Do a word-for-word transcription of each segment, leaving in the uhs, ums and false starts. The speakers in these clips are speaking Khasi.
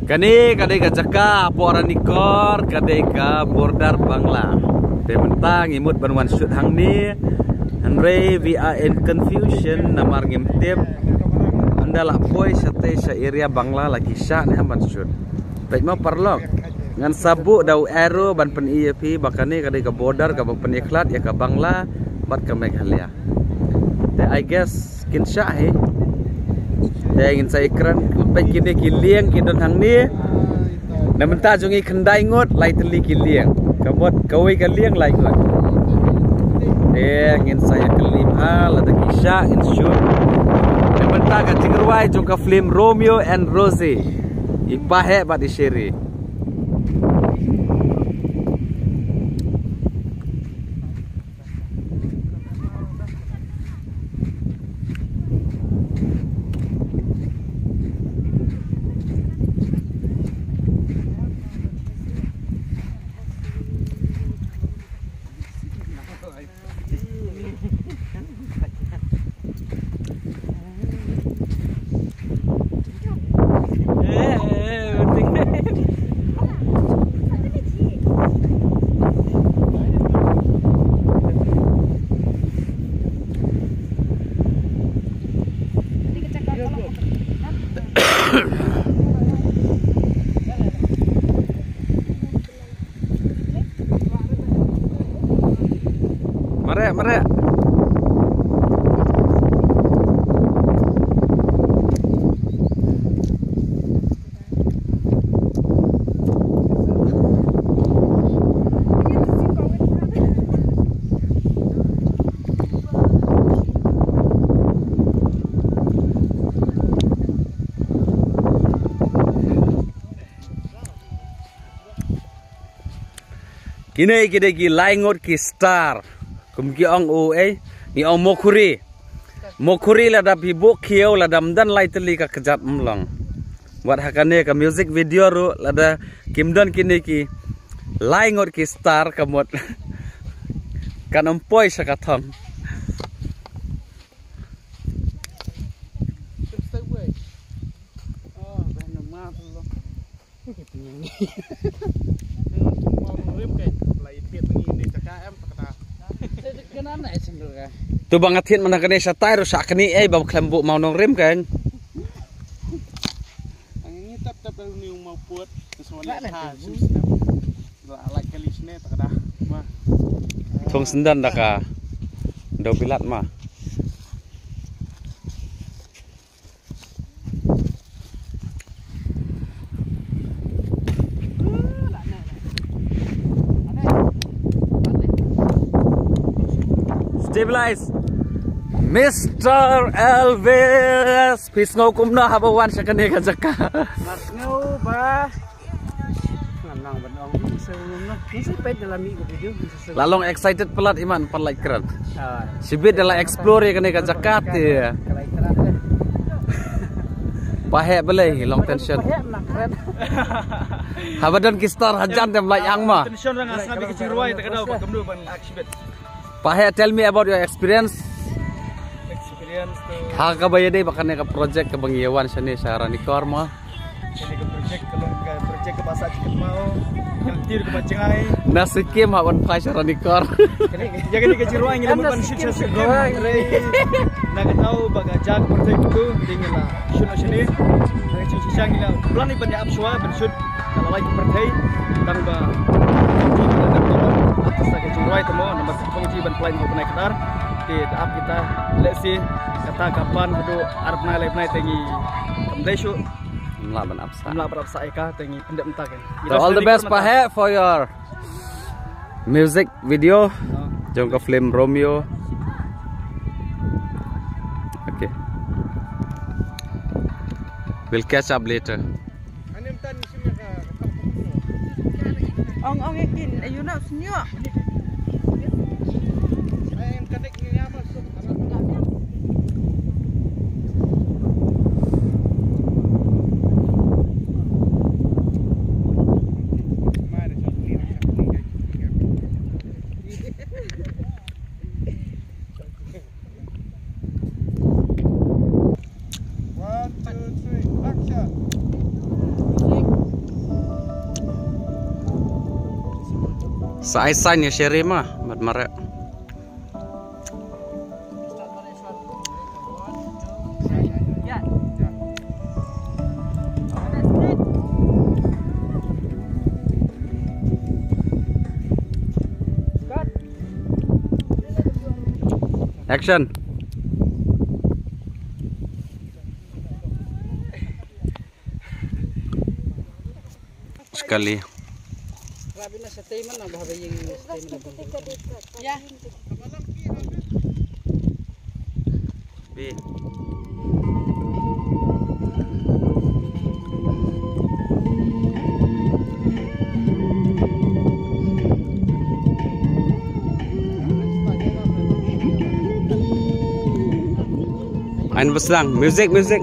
Kane ka dei ka jaka hapoh Ranikor, ka dei ka border Bangla. Te mynta ngi mut ban wan shoot hangne. Hynrei we are in confusion namar ngim tip ynda la poi shatei sha area Bangla la ki shah ne em ban shoot. Peit mo paralok. Ngan sa buh da u arrow ban pyni ïa phi ba kane ka dei ka border kaba pynïakhlad ïa ka Bangla bad ka Meghalaya. Te I guess kin shah hi. Te ngin sa ïakren, peit kine ki lieng ki don hangne. Na mynta jong ngi khyndai ngut, lai tylli ki lieng. Ka mut kawei ka lieng lai ngut. Te ngin sa ïakren bha lada ki shah ngin shoot. Na mynta ka jingrwai jong ka film Romeo and Rosie. I Paheh bad i Sherry. Mareh, mareh. Kine ki dei ki lai ngut ki star. Kum ki ong u ei, ngi ong mokhuri. Mokhuri lada phi buh khiew lada ym don lai tylli ka kjat ym long. Wat ha kane ka music video ruh lada kim don kine ki lai ngut ki star ka mut kan ym poi sha ka thong. Tu ba nga thied mynta kane shatai ruh sha kane ei ba khlem buh mawnongrim kan. Thung Syndon da ka Dewbilat ma. Stabilize. Mister Elvis, phi sngew kumno haba wan sha kane ka jaka? Nga sngew ba Ngan nang ban ong, sa ngam na. Ngan sa peit da la mih ka video, ngan sa. La long excited palat iman, palat kren. Ah. Shibit da la explore ïa kane ka jaka te. Ka la kren eh. Paheh balei long tension. Paheh nang kren. Haba don ki star hajan te ym lah ïang ma. Tension, nga sa bi ka jingrwai te ka daw ba kumno ban act shibit. Paheh, tell me about your experience. Experience tu. Ha kaba ïadei bad kane ka project kaba ngi ïa wan shane sha Ranikor mo. Kane ka project ka long ka project kaba sah jingkynmaw. Ka lynti kaba jngai. Na Sikkim ha wan phai sha Ranikor. Ïa kane ka jingrwai ngi la mut ban shoot sha Sikkim. Na ka daw ba ka jaka project tu dei ngi la shoot noh shane. Na ka jingshisha ngi la plan ban ïa ap shuwa ban shoot. Ka la lai ka pyrthei tang ba artist ka jingrwai te mo namar ka kong ji ban plan ka bnai kdar. Te da ap kita lehse kata ka pan haduh ar bnai lai bnai te ngi kam dei shuh. Ym lah ban ap sah. Ym lah ban ap sah ïa ka te ngi pyndep mynta ka. So all the best Paheh for your music video jong ka film Romeo. Okay. We'll catch up later. Ong ong ïa kin, ayu na sñiuh. One, two, three, action. Sa ai sign ïa Sherry ma, mat mareh. Action. Sekali. Ein Beslang, Musik, Musik.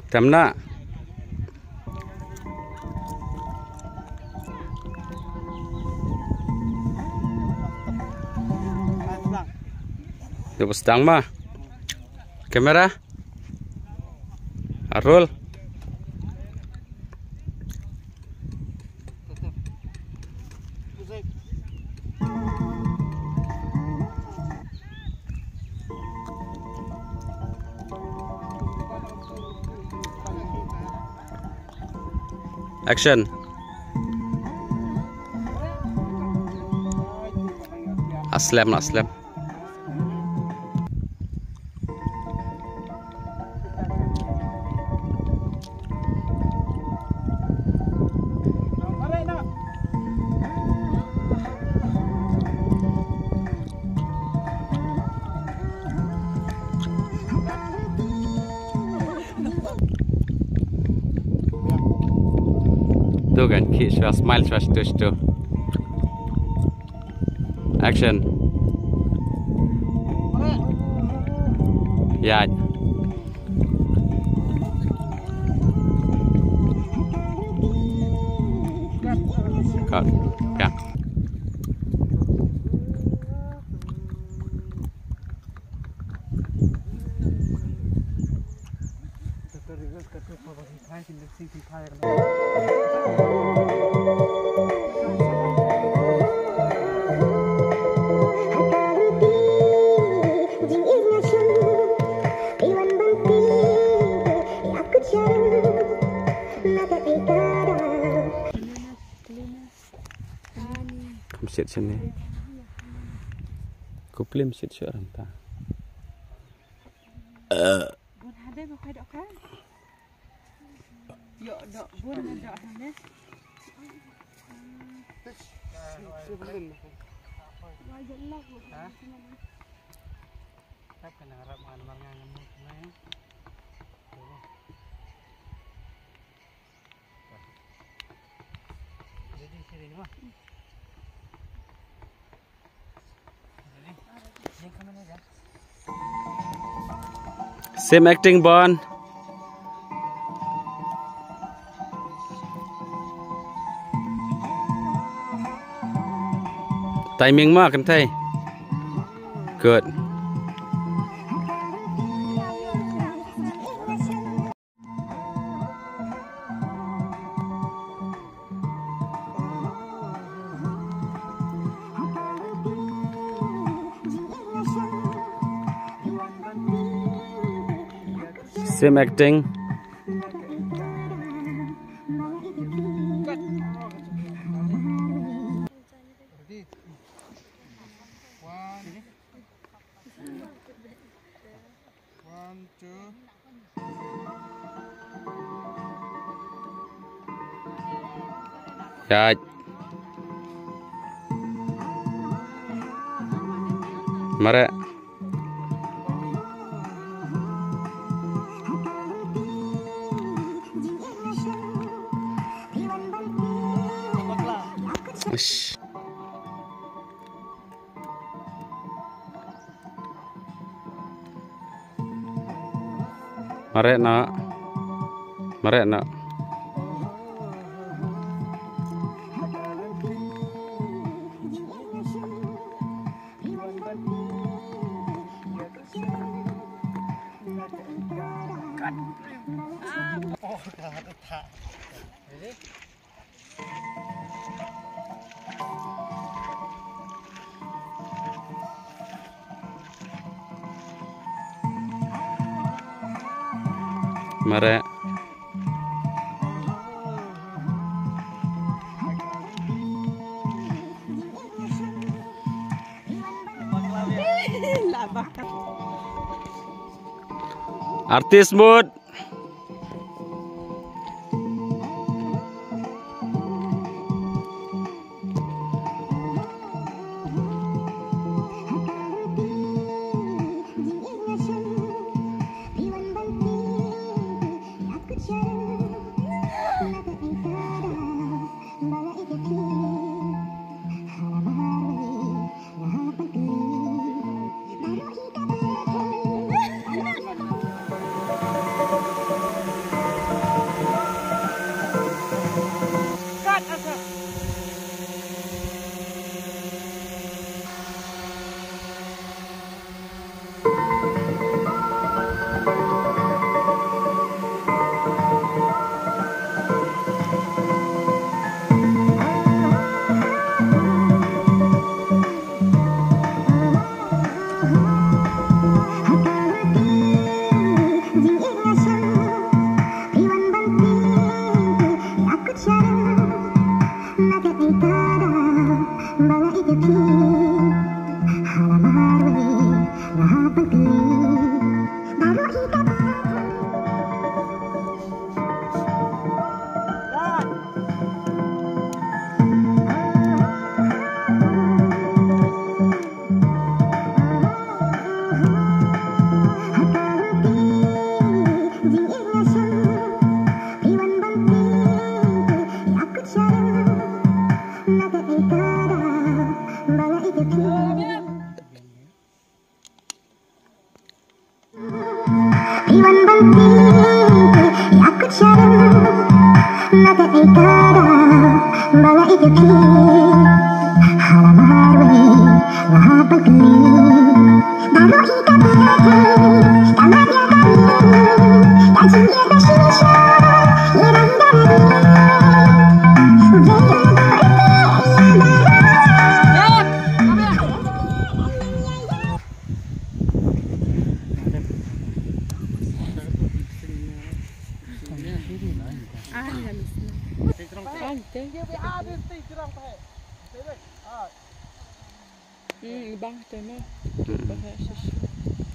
Tamna. Coba sedang mah. Kamera. Arul. Action. Aslem, aslem. Tu kan, ki shuwa smile, shuwa stu stu. Action. Ya. Cut. Ya. Kam shit shane. Ko plim shit shuh ranta. Bun hade ko kai dok kan? Yo dok bun hade dok hade. Ha? Tap kena harap ngan mar ngan ngemuk na ya. Jadi sini mah. Same acting, Bon. Timing ma, kynthei. Good. Same acting. One, two. Ya. Mare. Mareh noh. Mareh noh. Mareh. Artist mode.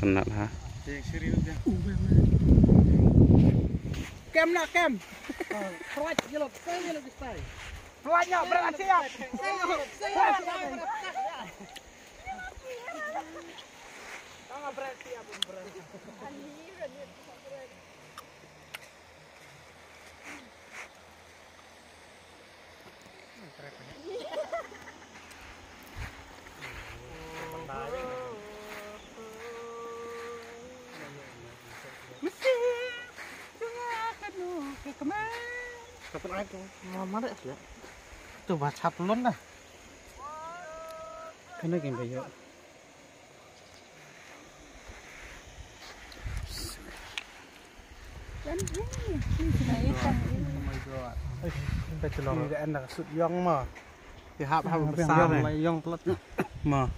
Tenat ha. Kem na kem. Right, yellow, yellow this time. Right, no, bro, I see ya. Kapan ai tu? Mama dek sih. Tu baca pelon dah. Kena game bayo. Ka chlong. Ni da en da sut yong ma. Ti hap hap besar. Yong telat. Ma.